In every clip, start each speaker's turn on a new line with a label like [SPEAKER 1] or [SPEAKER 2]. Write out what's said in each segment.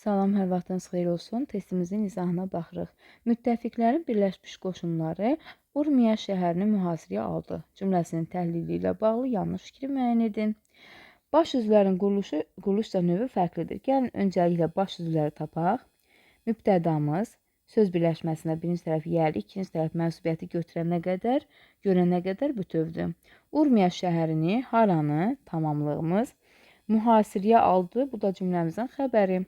[SPEAKER 1] Salam, hər vaxtınız xeyir olsun. Testimizin izahına baxırıq. Müttəfiqlərin birləşmiş qoşunları Urmiya şəhərini mühasirəyə aldı. Cümləsinin təhlili ilə bağlı yanlış fikri müəyyən edin. Baş üzvlərin quruluşu, quruluşca növü fərqlidir. Gəlin öncəliklə baş üzvləri tapaq. Mübtədamız söz birləşməsində birinci tərəf yəli, ikinci tərəf mənsubiyyəti götürənə qədər, görənə qədər bütövdür. Urmiya şəhərini, haranı, tamamlığımız mühasirəyə aldı. Bu da cümləmizin xəbəri.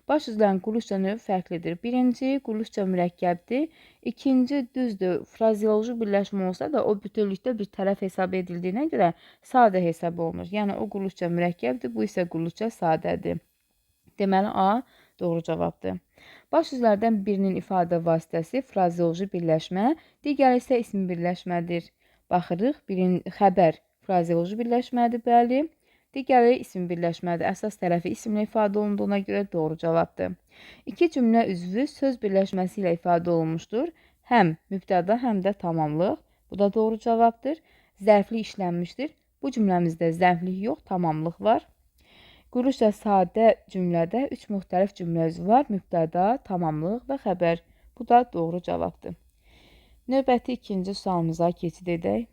[SPEAKER 1] Baş üzvlərin quruluşca növü fərqlidir. Birinci, quruluşca mürəkkəbdir. İkinci, düzdür, frazeoloji birləşmə olsa da o bütövlükdə bir tərəf hesab edildiyinə görə sadə hesab olunur. Yəni, o quruluşca mürəkkəbdir, bu isə quruluşca sadədir. Deməli, A doğru cavabdır. Baş üzvlərdən birinin ifadə vasitəsi frazeoloji birləşmə, digəri isə ismi birləşmədir. Baxırıq, birin xəbər frazeoloji birləşmədir, bəli. Digəri isim birləşmədir. Əsas tərəfi isimlə ifadə olunduğuna görə doğru cavabdır. İki cümlə üzvü söz birləşməsi ilə ifadə olunmuşdur. Həm mübtəda, həm də tamamlıq. Bu da doğru cavabdır. Zərflik işlənmişdir. Bu cümləmizdə zərflik yox, tamamlıq var. Quruluşca sadə cümlədə üç müxtəlif cümlə üzvü var. Mübtəda, tamamlıq və xəbər. Bu da doğru cavabdır. Növbəti ikinci sualımıza keçid edək.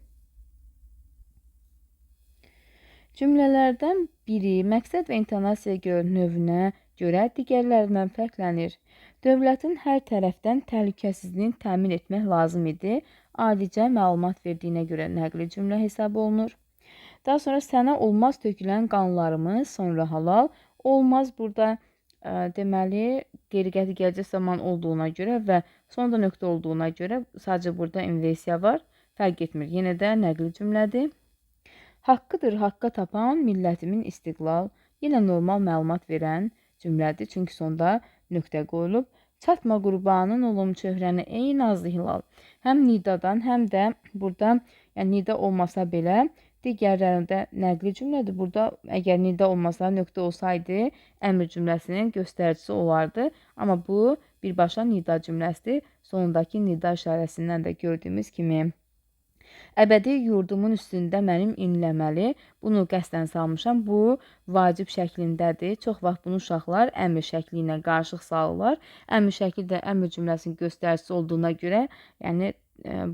[SPEAKER 1] Cümlələrdən biri məqsəd və intonasiyaya görə növünə görə digərlərindən fərqlənir. Dövlətin hər tərəfdən təhlükəsizliyini təmin etmək lazım idi. Adicə məlumat verdiyinə görə nəqli cümlə hesab olunur. Daha sonra sənə olmaz tökülən qanlarımız, sonra halal. Olmaz burada deməli qeyri-qəti gələcək zaman olduğuna görə və sonda nöqtə olduğuna görə sadəcə burada inversiya var. Fərq etmir. Yenə də nəqli cümlədir. Haqqıdır haqqa tapan millətimin istiqlal. Yenə normal məlumat verən cümlədir. Çünki sonda nöqtə qoyulub. Çatma qurbanın olum çöhrəni ey nazlı hilal. Həm nidadan, həm də burada, yəni nida olmasa belə digərlərində nəqli cümlədir. Burada əgər nida olmasa, nöqtə olsaydı, əmr cümləsinin göstəricisi olardı. Amma bu birbaşa nida cümləsidir. Sonundakı nida işarəsindən də gördüyümüz kimi. Əbədi yurdumun üstündə mənim inləməli. Bunu qəsdən salmışam. Bu vacib şəklindədir. Çox vaxt bunu uşaqlar əmr şəkli ilə qarışıq salırlar. Əmr şəkli də əmr cümləsinin göstəricisi olduğuna görə, yəni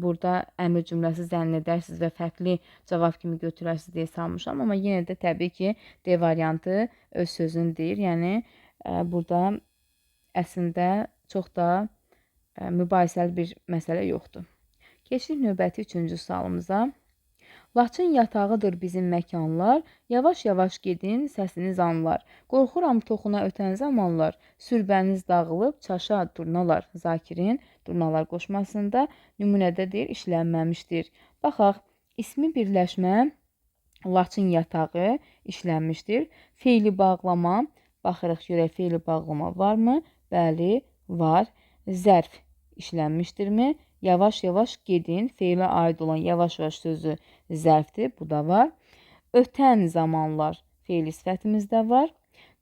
[SPEAKER 1] burada əmr cümləsi zənn edərsiniz və fərqli cavab kimi götürərsiniz deyə salmışam. Amma yenə də təbii ki, D variantı öz sözünü deyir. Yəni burada əslində çox da mübahisəli bir məsələ yoxdur. Keçirik növbəti üçüncü sualımıza. Laçın yatağıdır bizim məkanlar, yavaş-yavaş gedin, səsiniz anlar. Qorxuram toxuna ötən zamanlar, sürbəniz dağılıb çaşa durnalar. Zakirin durnalar qoşmasında nümunədə deyir, işlənməmişdir. Baxaq, ismi birləşmə Laçın yatağı işlənmişdir. Feili bağlama, baxırıq görək feili bağlama varmı? Bəli, var. Zərf işlənmişdirmi? Yavaş-yavaş gedin, feilə aid olan yavaş-yavaş sözü zərfdir, bu da var. Ötən zamanlar feili sifətimizdə var.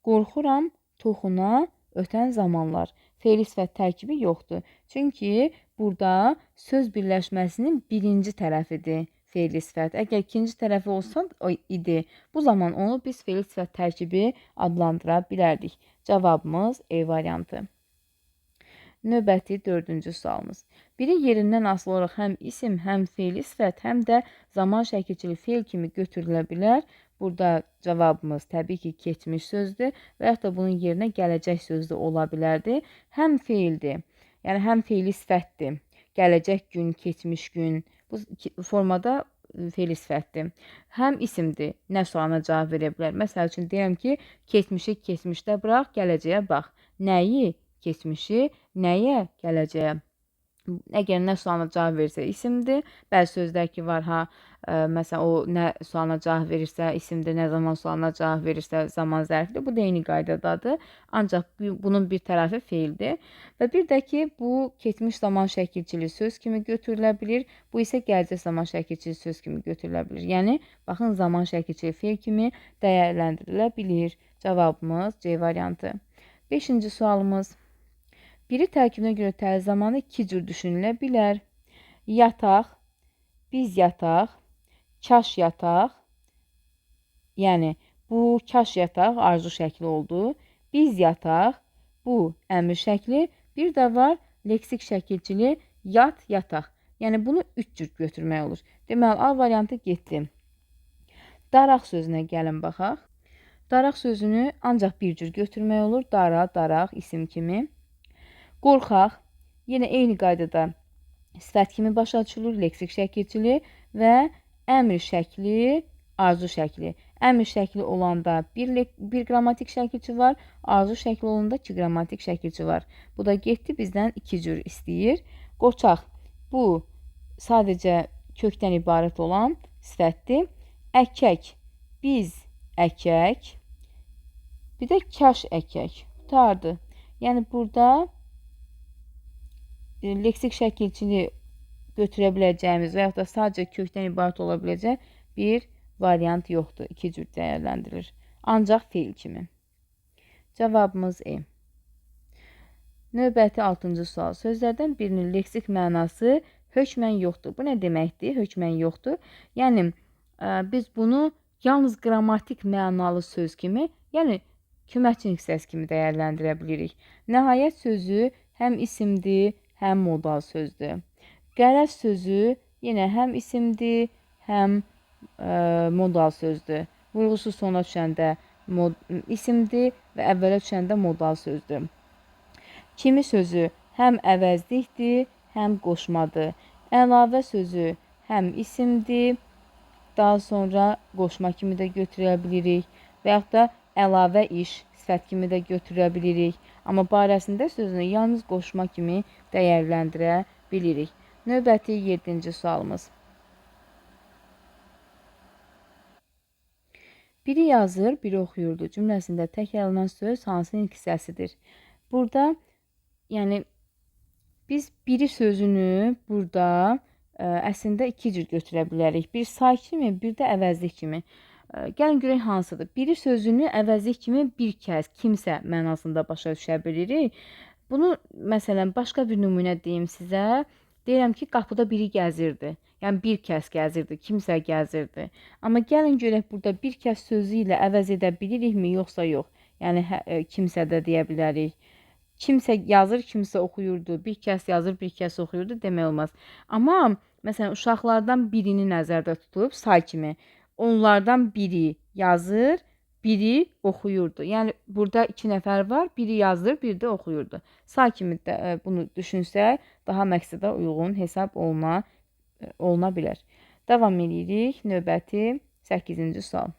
[SPEAKER 1] Qorxuram toxuna ötən zamanlar. Feili sifət tərkibi yoxdur. Çünki burada söz birləşməsinin birinci tərəfidir feili sifət. Əgər ikinci tərəfi olsa idi, bu zaman onu biz feili sifət tərkibi adlandıra bilərdik. Cavabımız E variantı. Növbəti dördüncü sualımız. Biri yerindən asılı olaraq həm isim, həm feili sifət, həm də zaman şəkilçili feil kimi götürülə bilər. Burada cavabımız təbii ki, keçmiş sözdür və yaxud da bunun yerinə gələcək sözü də ola bilərdi. Həm feildir, yəni həm feili sifətdir. Gələcək gün, keçmiş gün, bu formada feili sifətdir. Həm isimdir, nə sualına cavab verə bilər. Məsəl üçün deyirəm ki, keçmişi keçmişdə bıraq, gələcəyə bax. Nəyi? Keçmişi, nəyə? Gələcəyə. Əgər nə sualına cavab verirsə isimdir. Bəzi sözlər ki var ha, məsələn o nə sualına cavab verirsə isimdir, nə zaman sualına cavab verirsə zaman zərfidir. Bu da eyni qaydadadır. Ancaq bunun bir tərəfi feildir. Və bir də ki, bu keçmiş zaman şəkilçili söz kimi götürülə bilir. Bu isə gələcək zaman şəkilçili söz kimi götürülə bilir. Yəni, baxın, zaman şəkilçili feil kimi dəyərləndirilə bilir. Cavabımız C variantı. Beşinci sualımız. Biri tərkibinə görə təli zamanı iki cür düşünülə bilər. Yataq, biz yataq, kaş yataq. Yəni, bu kaş yataq arzu şəkli oldu. Biz yataq, Bu əmr şəkli. Bir də var leksik şəkilçili yat, yataq. Yəni bunu 3 cür götürmək olur. Deməli, A variantı getdi. Daraq sözünə gəlin baxaq. Daraq sözünü ancaq bir cür götürmək olur. Dara, daraq isim kimi. Qorxaq yenə eyni qaydada sifət kimi başa düşülür, leksik şəkilçili və əmr şəkli, arzu şəkli. Əmr şəkli olanda bir qrammatik şəkilçi var, arzu şəkli olanda 2 qrammatik şəkilçi var. Bu da getdi, bizdən 2 cür istəyir. Qoçaq, bu sadəcə kökdən ibarət olan sifətdir. Əkək, biz əkək, bir də kaş əkək. Qutardı. Yəni burada leksik şəkilçili götürə biləcəyimiz və yaxud da sadəcə kökdən ibarət ola biləcək bir variant yoxdur. 2 cür dəyərləndirilir. Ancaq feil kimi. Cavabımız E. Növbəti 6-cı sual. Sözlərdən birinin leksik mənası hökmən yoxdur. Bu nə deməkdir? Hökmən yoxdur. Yəni biz bunu yalnız qrammatik mənalı söz kimi, yəni köməkçi hissəsi kimi dəyərləndirə bilirik. Nəhayət sözü həm isimdir, həm modal sözdür. Qərəz sözü yenə həm isimdir, həm modal sözdür. Vurğusu sona düşəndə isimdir və əvvələ düşəndə modal sözdür. Kimi sözü həm əvəzlikdir, həm qoşmadır. Əlavə sözü həm isimdir, daha sonra qoşma kimi də götürə bilirik və yaxud da əlavə iş sifət kimi də götürə bilirik. Amma barəsində sözünü yalnız qoşma kimi dəyərləndirə bilirik. Növbəti 7-ci sualımız. Biri yazır, biri oxuyurdu cümləsində təkrarlanan söz hansının hissəsidir? Burada, yəni biz biri sözünü burada əslində 2 cür götürə bilərik. Bir say kimi, bir də əvəzlik kimi. Gəlin görək hansıdır. Biri sözünü əvəzlik kimi bir kəs, kimsə mənasında başa düşə bilirik. Bunu məsələn başqa bir nümunə deyim sizə. Deyirəm ki, qapıda biri gəzirdi. Yəni bir kəs gəzirdi, kimsə gəzirdi. Amma gəlin görək burada bir kəs sözü ilə əvəz edə bilirikmi, yoxsa yox. Yəni kimsə də deyə bilərik. Kimsə yazır, kimsə oxuyurdu. Bir kəs yazır, bir kəs oxuyurdu demək olmaz. Amma məsələn uşaqlardan birini nəzərdə tutub say kimi. Onlardan biri yazır, biri oxuyurdu. Yəni burada 2 nəfər var, biri yazır, biri də oxuyurdu. Say kimi də bunu düşünsək, daha məqsədə uyğun hesab oluna bilər. Davam edirik. Növbəti 8-ci sual.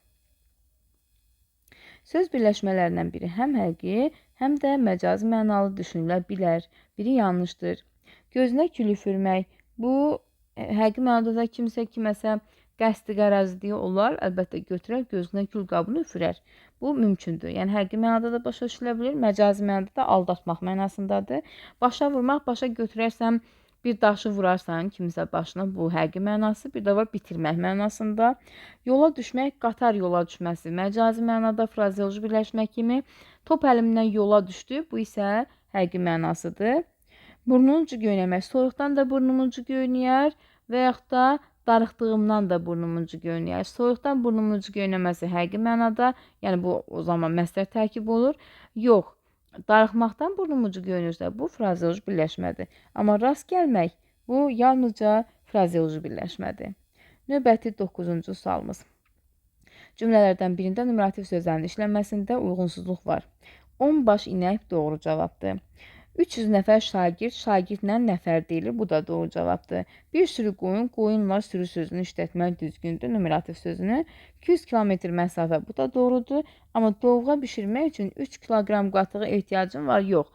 [SPEAKER 1] Söz birləşmələrindən biri həm həqiqi, həm də məcazi mənalı düşünülə bilər. Biri yanlışdır. Gözünə kül üfürmək. Bu həqiqi mənada da kimsə kiməsə qəsdi qərəzliyi olar, əlbəttə götürər, gözünə kül qabını üfürər. Bu mümkündür. Yəni həqiqi mənada da başa düşülə bilir, məcazi mənada da aldatmaq mənasındadır. Başa vurmaq, başa götürərsən, bir daşı vurarsan kimsə başına, bu həqiqi mənası, bir də var bitirmək mənasında. Yola düşmək, qatar yola düşməsi, məcazi mənada frazeoloji birləşmə kimi. Top əlimdən yola düşdü, bu isə həqiqi mənasıdır. Burnunun ucu göynəmək, soyuqdan da burnumun ucu göynəyər və yaxud da darıxdığımdan da burnumun ucu göynəyər. Soyuqdan burnumun ucu göynəməsi həqiqi mənada, yəni bu o zaman məstər tərkib olur. Yox, darıxmaqdan burnumun ucu göynəyirsə bu frazeoloji birləşmədir. Amma rast gəlmək bu yalnızca frazeoloji birləşmədir. Növbəti 9-cu sualımız. Cümlələrdən birində numerativ sözlərin işlənməsində uyğunsuzluq var. 10 baş inək doğru cavabdır. 300 nəfər şagird, şagirdlə nəfər deyilir. Bu da doğru cavabdır. Bir sürü qoyun, qoyunla sürü sözünü işlətmək düzgündür, numerativ sözünü. 200 kilometr məsafə, bu da doğrudur. Amma dovğa bişirmək üçün 3 kiloqram qatığa ehtiyacım var, yox.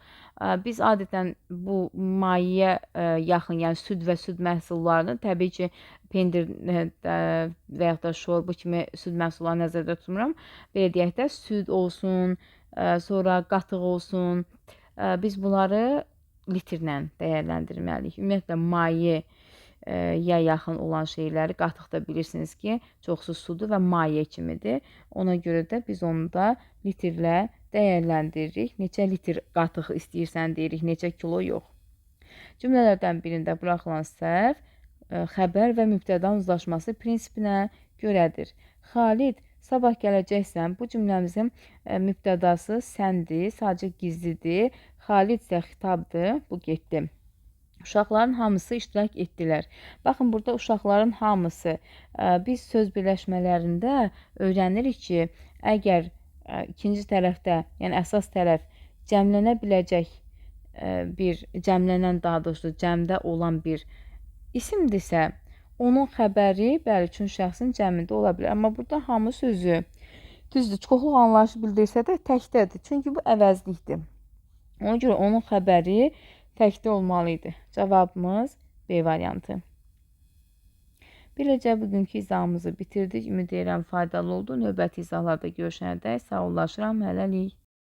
[SPEAKER 1] Biz adətən bu mayeyə yaxın, yəni süd və süd məhsullarını, təbii ki, pendir və yaxud da şorbu kimi süd məhsullarını nəzərdə tutmuram. Belə deyək də, süd olsun, sonra qatıq olsun. Biz bunları litrlə dəyərləndirməliyik. Ümumiyyətlə, mayeyə yaxın olan şeyləri qatıqda bilirsiniz ki, çoxsu sudur və maye kimidir. Ona görə də biz onu da litrlə dəyərləndiririk. Neçə litr qatıq istəyirsən deyirik, neçə kilo yox. Cümlələrdən birində buraxılan səhv xəbər və mübtədanın uzlaşması prinsipinə görədir. Xalid Sabah gələcəksən. Bu cümləmizin mübtədası səndir, sadəcə gizlidir. Xalid isə xitabdır. Bu getdi. Uşaqların hamısı iştirak etdilər. Baxın, burada uşaqların hamısı. Biz söz birləşmələrində öyrənirik ki, əgər ikinci tərəfdə, yəni əsas tərəf cəmlənə biləcək bir, cəmlənən daha doğrusu cəmdə olan bir isimdirsə, onun xəbəri, bəli, üçüncü şəxsin cəmində ola bilər. Amma burada hamı sözü düzdür, çoxluq anlayışı bildirsə də təkdədir. Çünki bu əvəzlikdir. Ona görə onun xəbəri təkdə olmalı idi. Cavabımız B variantı. Beləcə bugünkü izahımızı bitirdik. Ümid edirəm faydalı oldu. Növbəti izahlarda görüşənədək sağollaşıram. Hələlik.